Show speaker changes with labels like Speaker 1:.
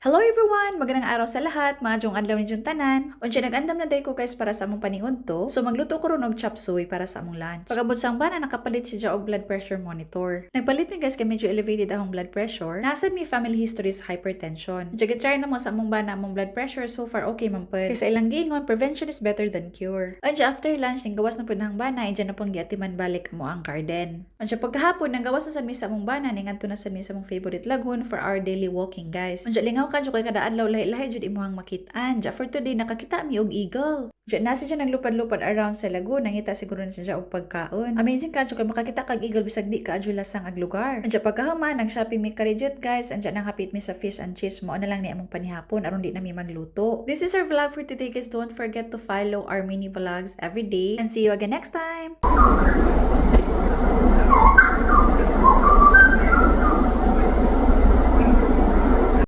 Speaker 1: Hello everyone! Magandang araw sa lahat. Maayong adlaw ninyong tanan. Unya nag-andam na diay ko, guys, para sa among paningudto. So magluto ko ron og chop suey para sa among lunch. Pag-abot sa bana, nakapalit siya og blood pressure monitor. Nagpalit mi, guys, kay medyo elevated akong blood pressure. Naa sad mi family history sa hypertension. Unya try namo sa among bana among blood pressure, so far okay man pud. Kay sa ilang giingon, prevention is better than cure. Unya after lunch ning gawas na pud ang bana, iya na pong giatiman balik among garden. Unya pagkahapon nang gawas na sad mi sa among bana, ningadto na sad mi sa among favorite lagoon for our daily walking, guys. Unya lingaw ka kay kada adlaw lahi-lahi jud imuhang makit-an. Unya for today nakakita mi og eagle. Unya naa siya naglupad-lupad around sa lagoon, nangita siguro na siya og pagkaon. Amazing ka kay makakita kag eagle bisag di ka adyo lasang ag lugar. Unya pagkahuman nag-shopping mi karijut, guys. Unya nang hapit mi sa fish and chips, mao na lang ni among panihapon aron di na mi magluto. This is our vlog for today, guys. Don't forget to follow our mini vlogs every day and see you again next time.